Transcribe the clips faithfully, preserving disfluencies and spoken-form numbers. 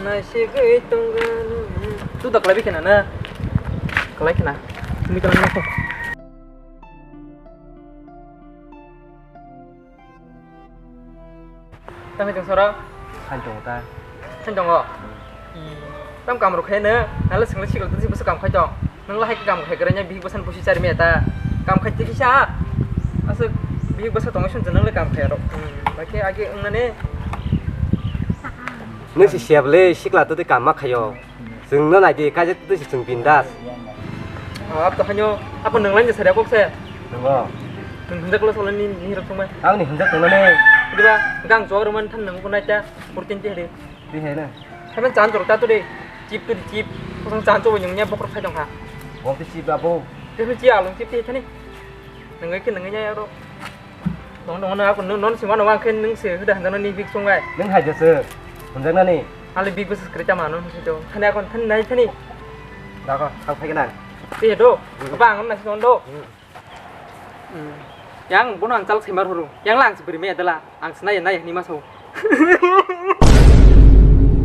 Naisigwi tongganw. Tu da kwlaibi khena na? Kwlai khena. Tumi kwlai na. Tamo tong sora? Khan tongo ta. Khan tongo? Hmm. Tam kam rok khe no? Nalo senglo sikla tisi bwswk kam khai tong. Nang lahai kam khai gre nya bihik bwsani pusi chari meta. Kam khai tiki sa. Aswk bihik bwsa tongo sun nang le kam khai rok. Hmm. Bakhe age wngnani. Nung si siap le sikla twi kam ma khaio. Chwng no nai di, kaisa twi se chwng bindas. Ap to hanyo, apo nung lang sari kok se. Nungo. Nung hinjak lo solo ni, ni rok tongma. Ang ni hinjak tongma ne. Diba, gang jor man than nung ko nai ta, purtin ti hari. Di hai na. Hamen chan jor ta to de, chip to de chip. Kosong chan cho nyung nya bokrok khai tong kha. Bom ti chip abo. Te chi along chip ti thani. Nung ke nung nya ro. Tong tong no ako no non sima no ang khe nung se huda hanjano ni big song ai. Nung hai jese. Hunjak nani. Ali big bus kre chama no se to. Thani ako thani nai thani. Dako, thang phai gana. Te do. Hmm. Ba ang na se do. Hmm. Hmm. Yang bono ang chal se mar huru. Yang lang se beri me dala. Ang se nai nai ni ma so.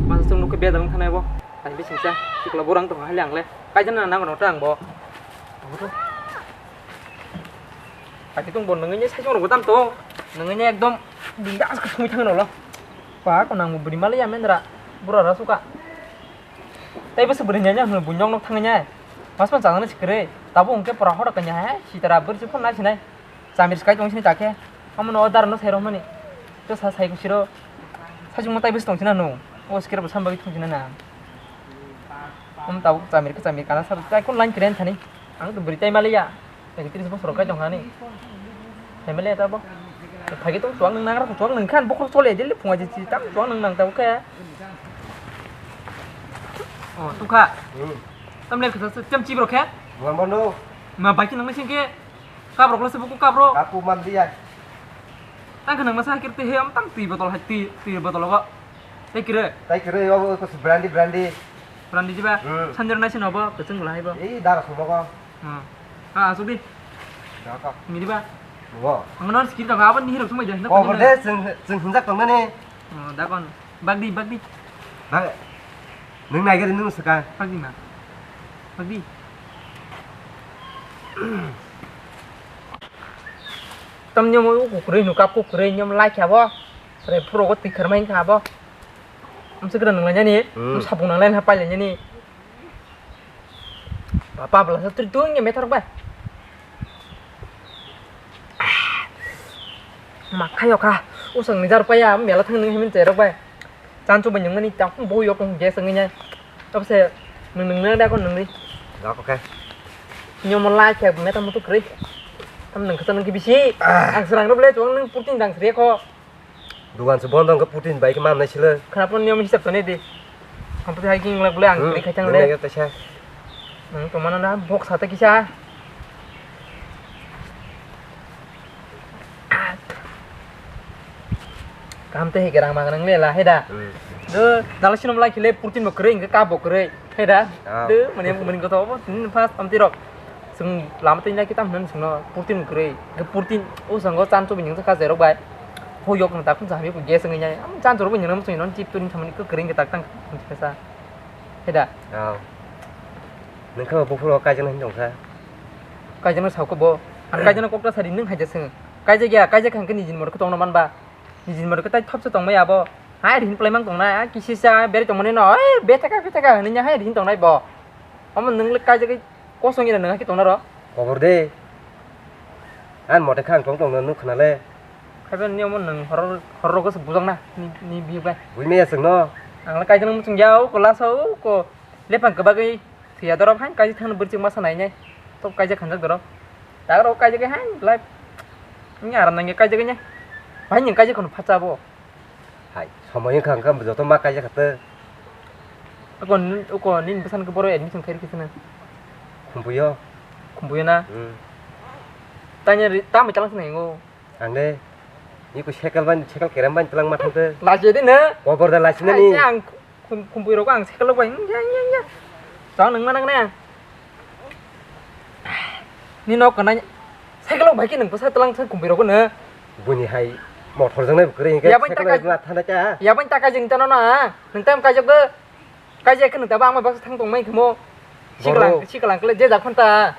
Masa sung nuk be dang thanai bo. Tang bi singsa. Sikla borang to hali ang le. Kai jana nang no ta ang bo. Tong to. Kati tong bo nungni sai tong rok tam to. Nungni ekdom bindas khe thumi thang rolo. Pa ko nang buri mali ya mendra. Bura ra suka. Tai bwswk buri nya nya hwnwi bunyong nok thang nya. Mas man chang sikre. Tabo hwnkhe pura horo kanya hai. Sitara bwrwi phone na sinai. Chamir skai tong sini takhe. Amo no order no sai romani. To sa sai kusiro. Sai jung tai bwswk tong sina no. O sikre bo sambagi thung sina na. Om tabuk chamir khe chamir kana sar tai kon line kren thani. Ang to bwrwi tai maliya. Ekatris bosor kai tong hani. Family ta bo. Phagi tong tuang nang nang tuang nang khan bokhor chole dili phunga ji tam tuang nang nang tabuk khe. Oh, tukha. Hmm. Tam le khe tem chibro khe. Bukan bondo. Ma baki nang sing khe. Kabrok lo se buku kabro. Aku mandiya. Tang khe nang masa kir te he am tam twi botol hai twi twi botol go. Tei kire? Tai kire yo ko brandy brandy. Brandy jiba? Hmm. Sanjor nai sino bo, kuchung lai bo. Ei dara sumo ko. Hmm. Ah, asuk di. Daka. Miri ba? Wo. Ang non skill ka ba ni hero sumai jai. Ko de sing sing hunjak tong ne. Oh, dakon. Bagdi, bagdi. Bag. Nung nai gari nung saka. Bagdi ma. Bagdi. Tam nyom o kukrui nu kap kukrui nyom lai kha bo. Re phuro go tikar mai kha bo. Amsa kra nang lai jani. Hmm. Amsa bung nang lai ha pai lai jani. Papa bla sa tri tu nge metar bai. Ma khayo kha. Usang ni jar paya mela thang nang himin cherok bai. Chan chu bai nang ni ta bo yok tong gas ngi nya. Tabse nang nang na da kon nang ni. Ga ko kha. Nyom lai kha metam tu kri. Tam nang khata nang ki bisi. Ang serang ro ble chong nang purtin dang sre ko. Dugan se bondo wngkha putin bai khe mamnai silo. Khana pon niyom hisab toni di. Hampati hai king lak bole ang hmm, kri khai thang nang le. Nang taisa. Nang to mana na bok sata kisa. Kaham te hege rang maga nang le la heda. Hmm. Do dala sinom lai khile putin bo kwrwi hingke kap bo kwrwi heda. Ah. Do mane mani goto bo tin pas amti rok. Chwng lama twi nai khe tamo hwnwi chwngno purtin kwrwi. Hwnkhe purtin o jang o chan chubui nwng kha jerok bai. Ho yok nwng tak phunsa hamya gas wngwi nai. Am chan chubui nwng chwngno chip tuni thamani kwrwi wngkhe tak tang phunsa khe sa. Heda? Oh. Nwng khe bo buphuru o kaijaknai hinwi tong kha? Kaijaknai sao khe bo. Ang kaijaknai kok ta sadi nwng haija swng. Kaijak ya, kaijak kha hwnkhe nijini mor khe tongno man ba. Nijini mor khe tai thopsa tong maya bo. Hai rin plai mang tong nai, kisisa berwi tong mani no. Oi, bethaka, bethaka hwnwi nya hai rin tong nai bo. Omo nwng le kaijagwi Kosong ina nang hai khe tongna ro? Kobor de. Ang mote kha ang tong tong no nuk khna le. Khaiba ni omo nwng horor horor ko se bujak na ni ni bihik bai. Bui me ya chwng no. Ang le kaijak no muchung ya o ko lasa o ko lepang kwbagwi thwiya dorop hai kaijak thang bwrwi chwng masa nai nai. Tok kaijak khanjak dorop. Tak ro kaijak hai lai. Ni aram nang ya kaijak ni. Bai ni kaijak kono phacha bo. Hai, somoi wngkha, wngkha, joto ma kaijak kha tei. Oko, oko nini bwsano khe boro admission khairokhe sini. Khumpuio. Khumpuio na? Hmm. Tanya ri, tamo chalak sini ngo. Ang de, iko cycle ban, cycle kerem ban tlang ma thang tei. Lasi de na? Kobor da lasi nani. Ai, ang khum, khumpui rok ang cycle bai. Ya, ya, ya. Tang nang ma nang na. Ni nok kanai cycle bai ki nang bwsa tlang sa khumpui rok na. Buni hai motor jang nai kwrwi hwnkhe yabani cycle taka bai thanai ta. Yabani taka jeng tano na. Nang tam kaijak bo. Kaijak khe nwng tabo ang bai baksa thang tongmai khamo. Sikalang, sikalang kle je jak phanta.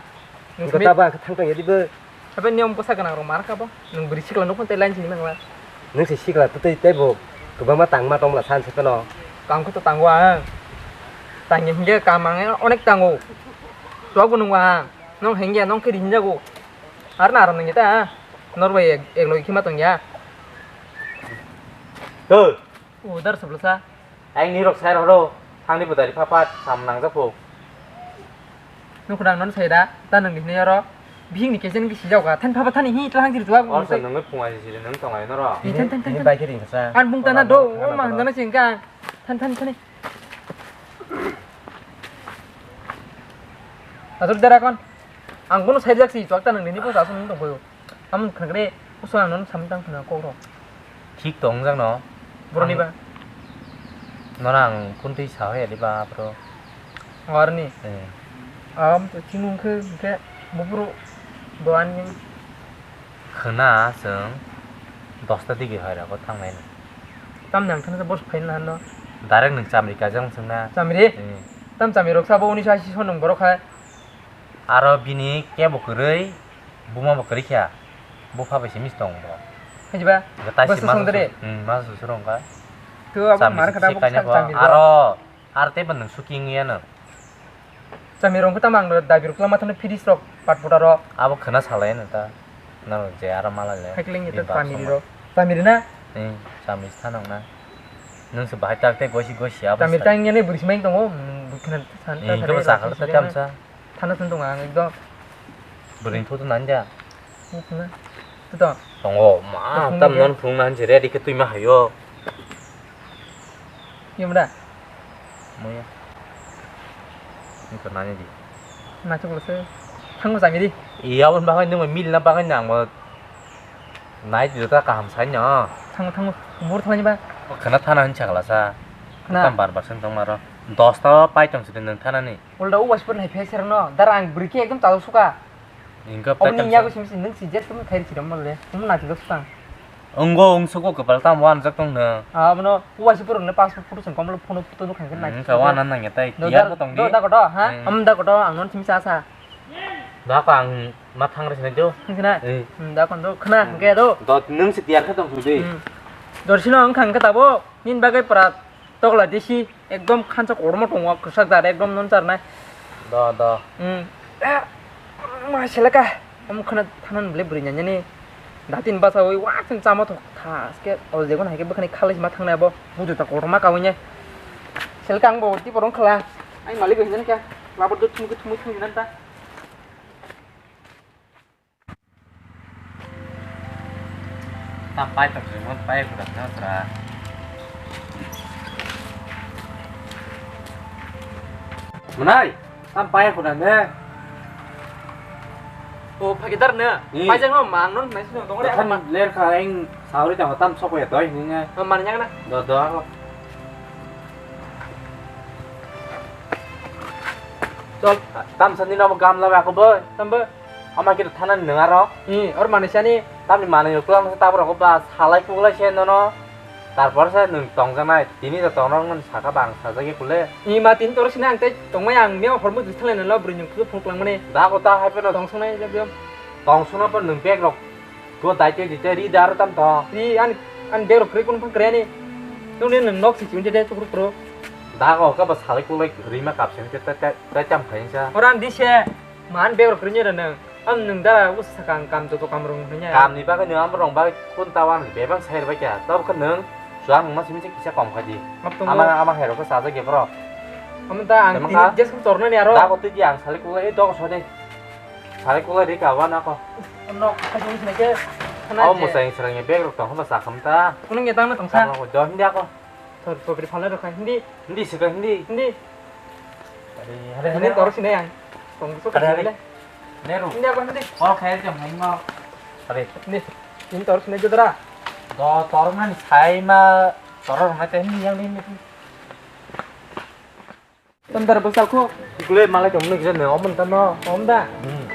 Nwng simi tabo ang thang tong yadi bo. Abe niyom kosa gwnang rok mar kha bo. Nwng bwrwi sikalang nuk phanta line sini mangla. Nwng se sikla tei tei bo kwbangma tangma tongla san se phano. Kam khe to tango ang. Tangya hingke kam ang onek tango. Tuago nungwa ang. Nong hengya nong khe hinjago. Ar na aro nungya ta. Nor bai ek, ek loi khima tongya. Tei. O dar sabla sa. Ang nirok sai roro. Thangni budari pha pha sam nangjak pho. Nukho nang non sai da. Ta nang ni oro. Bihik ni kesen ki sijak ka. Than pha pha thani hi tlang jir tuak. Or sa nang phung ai siri nang tong ai noro. Than than than. Bai kiri sa. An bung tana do. O ma handa na sing ka. Than than thani. Atur dara kon. Ang bono saijak si, chuak ta nang nini bono aswk nung tong phaio. Amoni khwna kre, kusu ang nono samung tang khwna kok rok. Thik tong jak no. Boroni ba? Nono ang phone twi sa hoya di ba bro. O arni? Eh. Am to chimung khe, khe buburu doan ni. Khwna chwng dosta digi hoi rago thangnai no. Tam nang thangsa boss phaina hano. Direct nwng chamri kajang chwngna. Chamri? Eh. Tam chamri rok sabo unis ashi son nung borok hai. Aro bini kebo kwrwi, buma bo kwrwi kha. Bupha bai se miss tong bo. Hajiba? Bo taisi bwswk masa songdari? Hmm, masa susuro wngkha. To abo mar khata bo chamri se kainai bo. Aro, aro tei bo nwng suki wngya no. Chamri rok tamo ang dabi rok tamo thani fridge rok pat pota rok. Abo khwna salai no ta. Nang je aro malai le. Haikling ita chamri rok. Chamri na? Hmm, chamri sa nang na. Nwng se bahai tak tei gosi gosi abo. Chamri tang yani bwrwi se mai tongo. Bwkhwna san ta. Hmm, sa ko sakal ta tamsa. Thana thun tongo ang ekdom. Bwrwini photo nanja. Thana. Tuto. Tongo ma tam non phung nan je ready khe twi ma hayo. Yum da. Moya. Niko nani di. Nacho bolse. Thango sami di. Iya bon bagai nung mil na bagai nang mo. Nai di ta kaham sai no. Thango thango. Bur thani ba. Khana thana hin chakla sa. Khana. Tam bar bar sen tong maro. Dos ta pai tong sidin nung thana ni. Ulda u waspor nai phe serno, dar ang bwrwi khe ekdom chalo suka. Ingka obo ni yago sim sim nung si jet tum khairi siram mole, tum na chilo suka. Ongo ong suko kwpal tam wan jak tong no. Ah, bono u waspor ne passport photo song komlo phone photo no khangke na. Ingka wan nang ya tai, do tiar ko tong di. Do da ko do, ha? Hmm. Am da ko do, ang non sim sa sa. Da ko ang ma thang re sene jo. Khna. Eh. Hmm, da ko do, khna, hmm, ke do. Do nung si tiar kha tong di. Hmm. Dor sino ang khang khe tabo, nin bagai prat. Tokla disi ekdom khansa kotorma tongo, kwchak dar ekdom non charnai. Do, do. Hmm. Eh, ma seleka. Omo khana thanan bele bwrwi nanya ni. Datin basawi wa chwng chama thok tha. Aske o jegon hai khe bwkhani khalai ma thangnai abo. Buju ta kotorma kawi ne. Seleka ang bo ti porong khala. Ai malik hinjan kya. Labar do thumui thumui thumui hinjan ta. Tam pai tong sing, mon pai kuda na sra. Mwnai, tam pai kuda ne. O phagidar ne. Hmm. Pai jang no mang non nai sino tong re. Tam ler kha eng sauri ta tam sok ya doi ni ne. Man yang na. Do do. Chol. Tam sani no gamla ba ko boy. Tam boy. Ama khe thana ni nang aro. Hmm, or manwi sani. Tamni manwi rok twlang sa tabra ko ba salai kuklai se nono. Tarpor se nwng tongjaknai tini to tongrok nang saka bang sajagya kule. Ni ma tin tor sini ang tei tongmai ang mia hormu jis thalai nalo bwrwi nwng phuru phung twlang mani. Da ko ta hai phano. Tong sungnai jab jam. Tong sungna pa nwng bag rok. Ko dai te di te ri dar tam to. Ri an an bag rok kri kun phang kre ni. Tuni nwng nok si chun te te chukru kro. Da ko ka ba salai kuklai rima kap se te te te cham khain sa. Oran di se. Man bag rok rinyo rw nang. Am nung dara usa sakang kam joto kam rung hanya. Kam ni bagwi nung am rong bagwi kun tawan bebang sai rw kya. Tab khe nung suang nung ma simi se kisa kom kha di. Map tongo. Ama ama hai rok sa ja ge bro. Am ta ang tini jes tor nani aro. Da ko twi di ang sali kula e dog so de. Sali kula de ka wa na ko. Nok kha jong sini ke. Aw musai srang ye bag rok tong ma sa kham ta. Kunung ye tang na tong sa. Tong ko do hindi ako. Tor tokri phalai rok kha hindi. Hindi sika hindi. Hindi. Are, are, hindi are. Tor sini ang. Tong so are, are. Hindi. Neru. Hindi ako hindi. Kol khair jam hai ngo. Are. Hindi. Hindi tor sini jodra. Do tor man sai ma tor ma te hindi yang hindi. Tandar bosal ko. Ikle malai tong nuk jane omon tano. Om da. Hmm.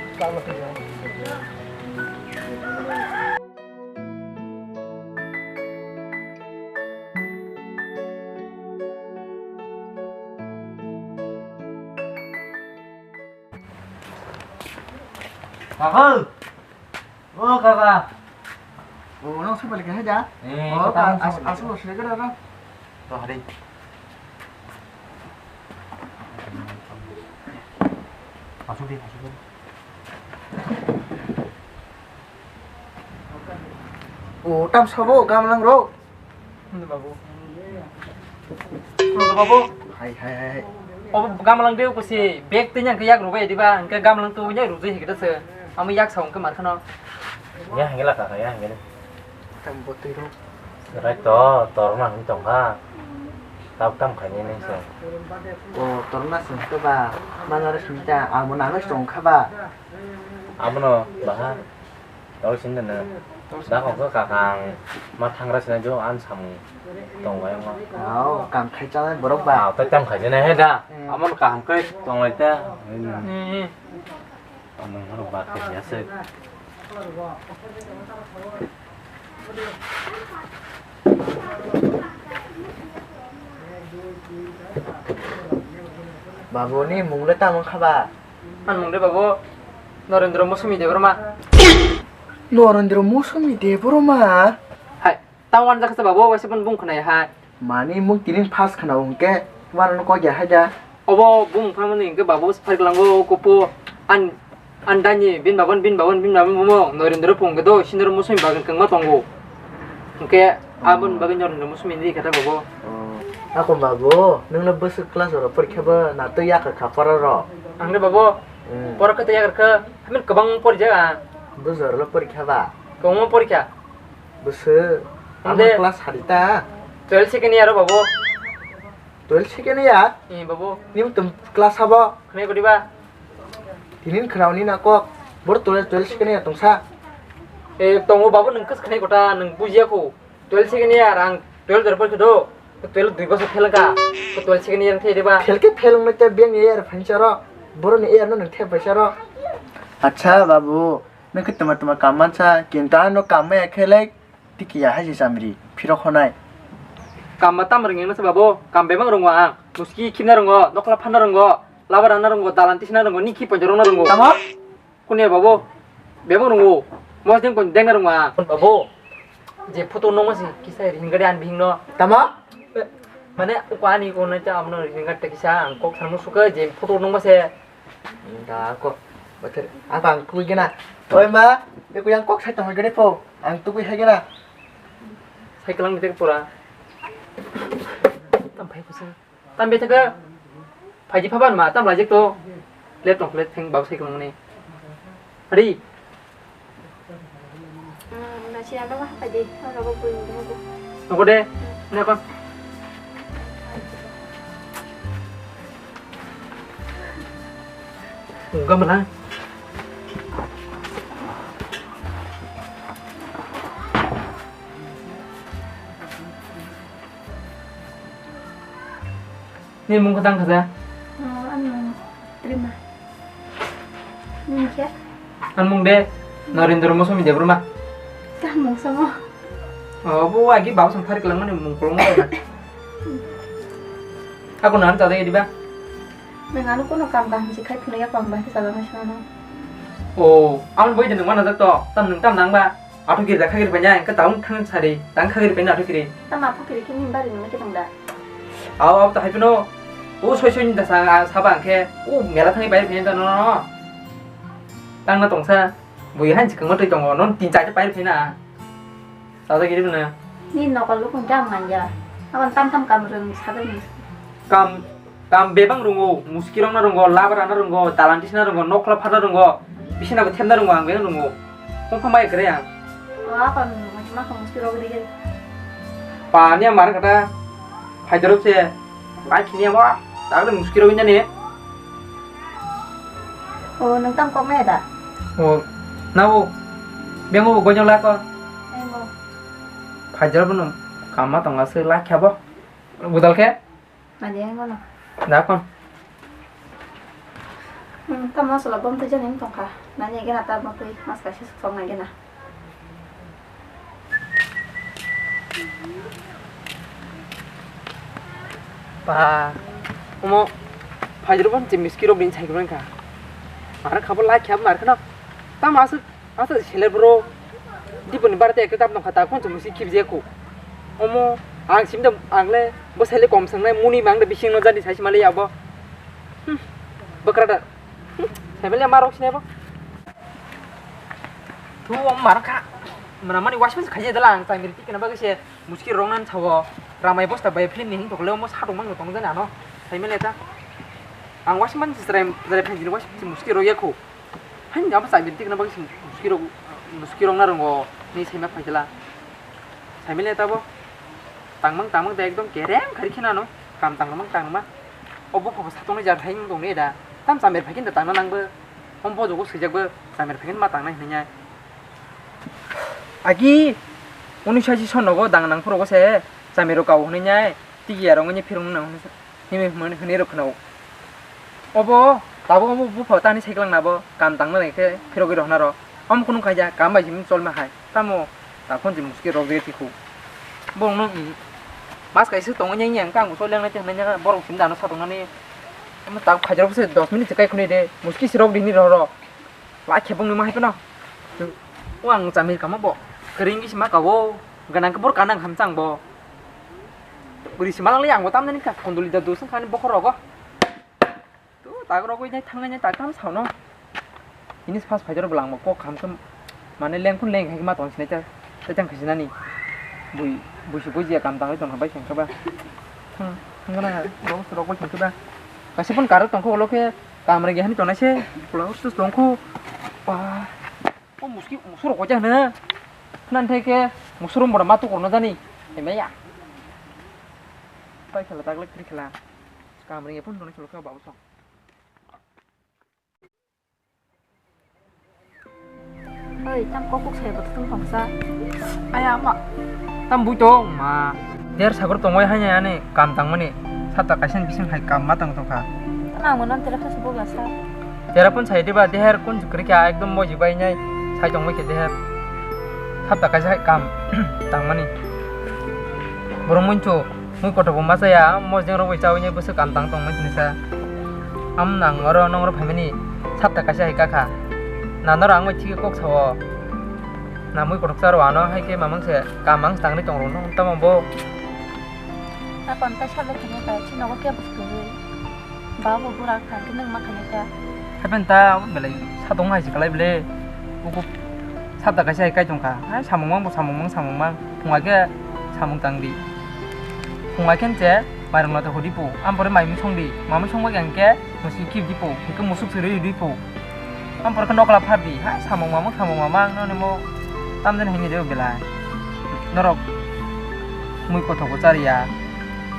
Kaka! O kaka! O, nang sopali khe hai da? Eh, o, kaka, ka-, nang as-, sopali. Aswk sini khe da, da. To, hari. Aswk di, aswk di. O, tam sabo, gamlang rok. Babu. Babu. Hai, hai, hai, hai. Obo gamlang de kusi bag twi nyang khe yak rwbai diba, hwnkhe gamlang tu yak rwjai hikhe se. Amo yak sa hwnkhe mar khano. Ya hwnkhe la kaka, ya hwnkhe. Tam bo twi rok. Rai to, tor ma hwn tong kha. Tab tam khaini nang se. O, tor ma sung khe ba, ma nare sung ta, amo nang sung kha ba. Abono baha. Tol sin dana. Da kok kaka ang ma thangra sina jo an samung tong bai ma. Au, kam khai chalai borok ba. Ah, ta tam khai jana he da. Hmm. Amon kaham khai tong lai ta. Hmm. Hmm. Amon horo ba khai ya se. Babu ni mung le tamo kha ba? Ang mung de babu, Norendra Mosumi Debbarma. Norendra Mosumi Debbarma? Hai, tamo wan jaksa babu, waisa pun bung khwnai hai. Mani mung tinin pass khna hwnkhe, tamo no kok ya hai da. Obo bung phamani hwnkhe babu sphar glango kupu an, an dani bin baban, bin baban, bin baban bumo Norendra phung do, Sindra Mosumi bagan kangma tongo. Hwnkhe abon bagwi Norendra Mosumi ni khe ta babu. Oh, ako babu, nungno bwswk class oro porikha bo na twi yakar kha pora ro? Ang de babu, hmm, pora khe twi yakar kha, hamin kwbang porjak ang. Bujor lo porikha ba? Kwbangma porikha. Bwswk? Ang de amo class sadi ta? Twelve second year o babu. Twelve second year? Eh, babu. Nini tum class sabo? Khne kodi ba? Tinin khnaoni na kok. Bor twelve, twelve second year tongsa. Eh, tongo babu, nwng kwswk khne kota, nwng bujiya kho. Twelve second year, ang twelve dor porikha do. Twelve dui bosor fail wngkha. Twelve second year wngkha de ba. Fail khe fail wngmai tei biyang ni year phainsa ro. Boroni year no nwng thep paisa ro. Acha babu, nwng khe tuma tuma kam mansa, kintu ano kam maya khe lai. Tiki ya hai se chamri, phirok honai. Kam ma tam rwngya nase babo, kam bebak rwngo ang. Muski khibna rwngo, nokla phanna rwngo, laba ranna rwngo, dalan tisna rwngo, niki ponjorokna rwngo. Tamo? Kunia babo, bebak rwngo. Mosdeng kon dengna rwngo ang. Babo, je photo nungma si kisa ringari an bihingno. Tamo? Mane uko ani ko na cha amno ringari ta kisa ang kok samu suka je photo nungma se. Da ko, bothor, ang tang tugui gana. Oi ma, beko yang kok sai tong gani po, ang tugui hai gana. Sai kelang bete pura. Tam phai kusa. Tam bete ke. Phai ji phaban ma, tam lajek to. Let tong let theng bau sai kelang ni. Hari. Hmm, nasi ano ba, pwdai, ano ba, pwdai, ano ba. Noko de, ini apa? Enggak mana? Nini mung kwtang khaja? Oh, ani mung Rima. Nini khe? Ani mung de Narendra Mosumi Debbarma. Tamo samo. Oh, bo agi baba sam phari kwlangmani mung kwlwngma. Ako nan chajak ediba? Nang ano kono kam kaham si khai phunukya, kam bahai chajak nai sano. Oh, ang bai de nang mana jak to, tam nang tam nang ba? Athukiri da khagiri paina, engkhe taun thang sari, tang khagiri paina athukiri. Tamo athukiri khe nini bari nungwi khe tong da? Aw, aw, tahai phano. O soi soi ni da sa, a, saba engkhe. O mela thangwi bai phai da no, no, no. Tang na tongsa. Bui han sikang ma twi tongo, non tin char ta pai phai na. Sa da giri na. Ni nokol lukung jam manja. Awan tam tam kam rwng sa da ni. Kam Kam bebak rwngo, muskirokna rwngo, labrana rwngo, dalan tisna rwngo, nokla pharna rwngo, bisina bo thepna rwngo, ang bebak rwngo. Hongkha mai kwrwi ang. O, apa nwngo, ma kha muskirok rwgwi? Pani ang mar kata, phaidorok se, bai khini amo, takle muskirok wngya ni. O, nwng tam kok maya da? O, nabo, bengo bo gojong lako. Bengo. Phaidorok bono, kama tonga se lakya bo. Budal khe? Madi ang bono. Da kon. Hmm, ta masala bom twi jani wng tongkha. Nani age na ta bom twi mas kaisa sok nai gena. Pa, omo phaidor bon je miski rok din sai gwen kha. Mar khabo lai khab mar khana. Tamo aswk, aswk sele bro. Diponi barate ekta tamo nokha ta khon chumsi khibje ko. Omo ang simda ang le bo sele kom sangnai muni mang da bising no jani sai simale abo. Hmm. Bokra da. Hmm. Sai male marok sine bo. Tu om mar kha. Mana mani wasman khaje dala ang tai miri tikna bagwi se. Muski rok nan thawo, ramai bosta bai film ni hing tokle omo satung mang tong jani ano, saimele ta. Ang wasimani chwrai chwrai phainjini wasimani muski rok yakho. Hain abo chai bintik na bagwi muski rok, muski rok na rongo ni saima phaikela. Saimele ta bo. Tangmang tangmang ta ekdom kerem khari khina no, kam tangmang tangma. Obo phobo satung ni jar hain tong ne da. Tam chamber phaikin da tangna nang bo. Hom bo jogo swijak bo chamber phaikin ma tangnai hinai. Agi, unishashi sonogo dang nang phorogo se, chamiro kau hwnwi nai, tigi yarong wngni phirung nang hwnwi hwnwi rok khwnao. Obo, tabuk omo bupha tani cycle nabo, kam tangna nai khe phirogwi rohna ro. Omo kunu khaija, kam bai simi cholma hai. Tamo, takhon je muski rok de tikhu. Borok no, mm, mas kaisa tongo nyang nyang kang so lengnai te hwnwi borok sim dano satong nani. Omo tak khaijrok se dos minute kai khwnwi de, muski sirok dini ro ro. La khebong nima hai phano. O ang chamir kama bo. Kering gi sima kawo. Ganang ke bor kanang hamchang bo. Buri sima lang yang bo tam nani ka kondoli da dusang kani bokhor rogo. Tu tak rogo nai thang nai tak tam sao no. Ini pas phai jor belang bo kok ham ke mane leng phun leng hai ma ton sinai ta. Ta jang khisi nani. Bui bui si bui jia kam tang ton bai seng ba. Thang thang na rogo rogo seng ba. Kaisa phun karo tongkho ulo khe. Kamra ge hani tonai se, pula sus tongkho. Wah. O muski, musur ko jana. Nan thai ke, musur mo ma to korno jani. Eme ya. Pai khala taglek tri khala. Kamra ge phun tonai solo kha babu song. Oi, tam kok kok sai bo tung tongsa. Aya ma. Tam bui tong ma. Der sagor tongoi hai ani kam tangmani. Sata kaisa bising hai kam ma tang tongkha. Tama ang non tera khasi bo gasa. Tera pun sai diba deher kun jukri kya ekdom moji bai nai sai tongoi ke deher. Sata kaisa hai kam tangmani. Borok munchu. Mui kotor bo ma chaya, mojeng rok bai chawi nai bwswk kam tang tong mai sinisa. Am nang oro nong oro phaimani sapta kaisa hai kakha. Na noro ang bai thik kok sao. Na mui kotor charo ano hai khe mamang se kam ang tangri tong rok no tamo bo. Akon ta sale kini ta chino ko kya bwswk twi. Ba bo bura kha khe nang ma khaina kya. Hapen ta belai satong hai se kalai bele. Uku sapta kaisa hai kai tongkha. Hai samung mang bo samung mang samung mang. Phunga khe samung tang di. Phunga khe nche mairung lata hodi po. Am pore mai mui song di. Mamui song bai khe musi kip di po. Hingke musuk siri di po. Am pore khe nokla phar di. Hai samung mamang samung mamang no nimo. Tamden hini de belai. Norok mui kothok bo chariya.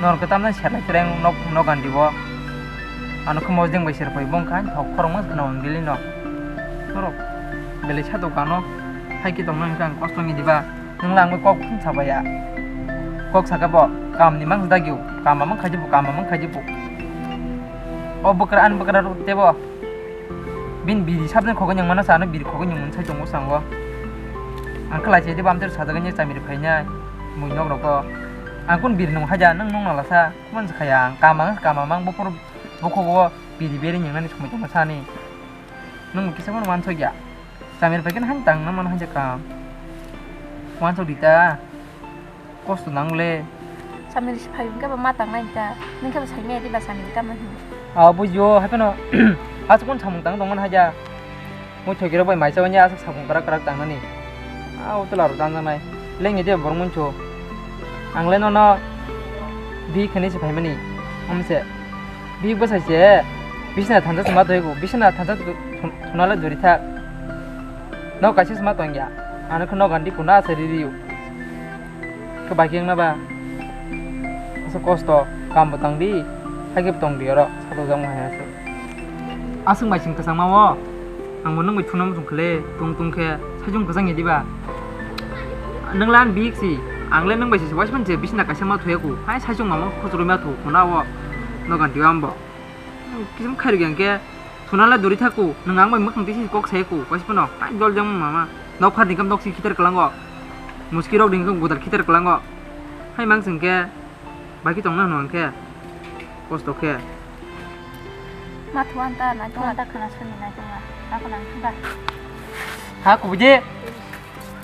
Norok khe tamden serlai tereng nok nok gandi bo. Ano khe mojeng bai serpai bongkha thok khorokma khna on bili no. Norok belai satok ano hai khe tongna hingke ang kosto ni diba. Nwng langwi kok phung sabaya. Kok saka bo, kam ni mang dagyo, kam amang khaji bo, kam amang khaji bo. O bwkra ani bwkra rw tebo. Bin biri sabjang khogwi nyang mano sa ano biri khogwi nyang mano sai tongo sango. Ang khlai se de bam ter sajagani chamiri phainai. Mui nok roko. Ang kun biri nung haja nang nung nala sa. Kuman khaya ang kam ang kam amang bopor bokhogo biri beri nyang nani somoi tongo sani. Nung kisa mano wansok ya. Chamir paikhe hang tang na mano hanja kam. Wansok dita. Kosto nang le. Chamir si phai hwnkhe ba ma tang nai ta. Nung khe ba sai me di ba chamir kam hin. Ah, bujio, hai phano. Asukun samung tang tong man haja. Mui thokiro bai mai chawani asuk samung karak karak tang nani. Ah, utula ro tang nai. Leng ide bormung cho. Ang le nono. Di khani se phai mani. Amse. Bihik bwsai se bisina thansa sima twi ko, bisina thansa thunala jori thak. Nok kaisa sima tongya. Ano khe nok gandi kuna asa ririyo. Khe bai khe wngna ba. Asa kosto, kam bo tang di, hai khe bo tong di oro, sato jang hai asa. Aswk mai sing kwchangma o. Ang bo nwng bai thuna muchung khle, tung tung khe, saichung kwchang ya diba? Nwng lan bihik si, ang le nwng bai si, waisman je bisina kaisa ma thuya ku, hai saichung mama khosrwi ma thu, khuna o, nogan diwa ambo. Kisam khairok yang khe, thuna le duri thaku, nwng ang bai mwkhang tisi kok sai ku, waismano, hai dol jang mama, nok phar dingkam nok si khitar kwlango, muski rok dingkam gudar khitar kwlango, hai mang sing khe, Baki tongna hwnwi khe kosto khe. Ma thuan ta nai tongla ta khana sani nai tongla. Ako nang kha. Ha, kubuje.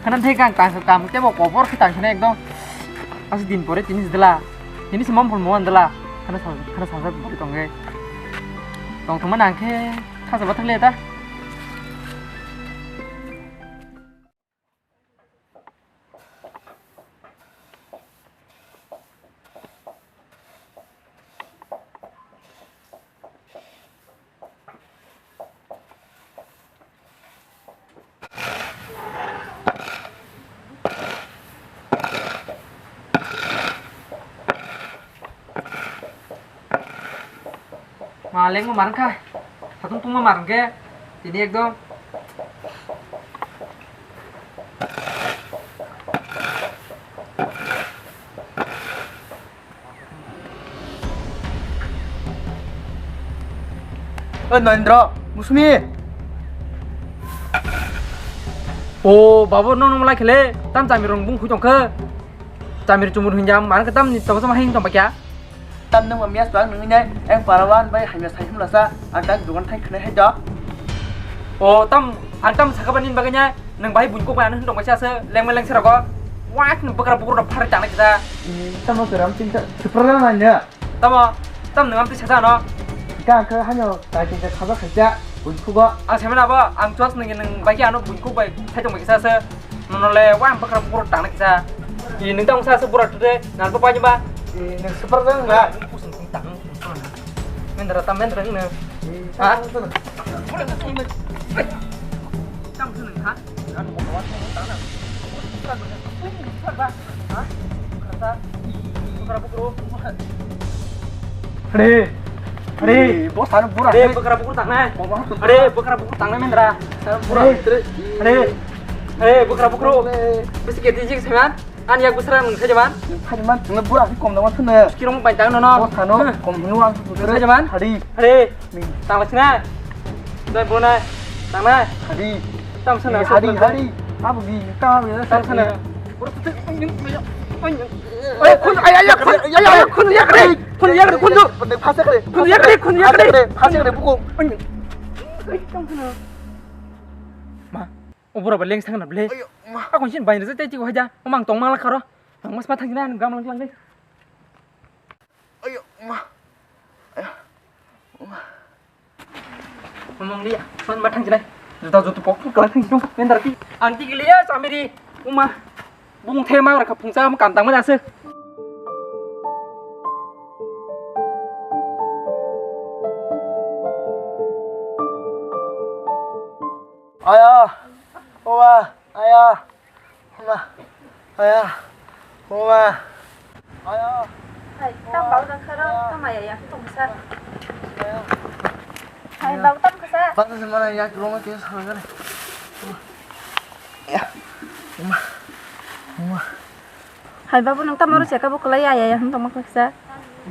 Khana thai kang tang kam tebo kobor khe tang khana ekdom. Asi din pore tini dela. Tini semam phun mo andela. Khana sa khana sa sa bori tongge. Tong thuma nang khe khasa bathang le ta. Ma lengma mar wngkha. Satung tungma mar wngkhe. Tini ekdom. Oi Narendra, Musumi. O babu, no no malai khele, tam chamir rong bung khui tongkhe. Chamir chumur hinjam, mar khe tam ni tong sama hing tong bakya. Tam nang mamya suang nang nai, eng parawan bai hamya sai humla sa, ang tak dukan thai khnai hai do. O tam, ang tam sakha bani baganya, nang bai bun ko bai ano hindong bai sa se, leng meleng sera ko. Wah, nang bakra bukur da phar tang kita. Tam no seram cinta, super la nanya. Tamo, tam nwng amtwi sajano? Hika khe haino tai tei khaja khaja buikhugo. Ang saimano abo, ang chos nwng nwng bai khe ano buikhuk bai thai tong bai kisa se. Nono le wa ang bakra bukur tang kisa. I nwng tang sa se burak tute, nal pa pa ba. I nwng super jang ba. Pusung sung tang. Mendra tam mendra nwng. Ha? Tam nwng ha? Hade. Hade. Bo sar bura. Hade, bwkra bukur tangnai. Hade, bwkra bukur tangnai mendra. Sar bura. Hade. Hade, bwkra bukur. Bisi keti jik seman. Ani yak bwsra nung sajaman. Sajaman, nung bura si kom dama thune. Kirong bai tang nono. Bo sano kom hinu ang. Sajaman. Hade. Hade. Tangla sina. Dai bona. Tangna. Hadi. Tam sana. Hadi, hadi. Abu gi ta be. Tam sana. Oi khun ay ay khun ay ay khun yak re. Khun yak re khun. Phase kre. Khun yak re khun yak re. Phase kre buko. Ma, obura ba leng sang na ble. Akon sin bai na tei tiko haja. Mang tong mang la kharo. Ang mas ma thang na gam lang lang dei. Ayo, ma. Ayo. Ma. Mamang dia, man matang jinai. Juta jutu pok pok kalang thang jung. Mendar ki. Anti giliya samiri. Uma. Bung the ma rakha phungsa ma kantang ma ase. Aya. Owa. Aya. Huma. Aya. Huma. Aya. Hai, tam bau jang kharo, tam aya ya, tong sa. Hai, bau tam khasa. Bata se mana ya, rong ke sa gare. Ya. Huma. Huma. Hai, babu, nung tam aro cheka bo kwlai aya ya, hum tong ma khasa.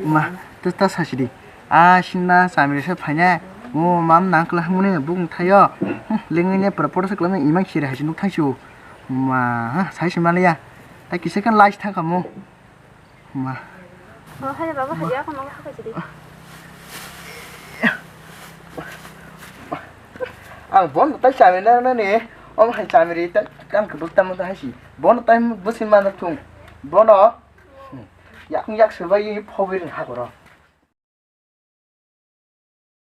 Ma, to ta sasidi. A sinna chamiri se phaina. O mam nang kla hmuni bung thayo. Lengni ne pura pura se kla imang siri haisi nuk thaisu. Ma, ha, sai se maliya. Ta kise kan lais thang kamo. Ma. O, hai babu, hai ya, kono ka sasidi. Ang bon tai chamiri na na ne. Om hai chamiri ta kam ke buk tam ta haisi. Bon tai busin ma na thung. Bono. Yakung yak sirbai phobwi ring ha koro.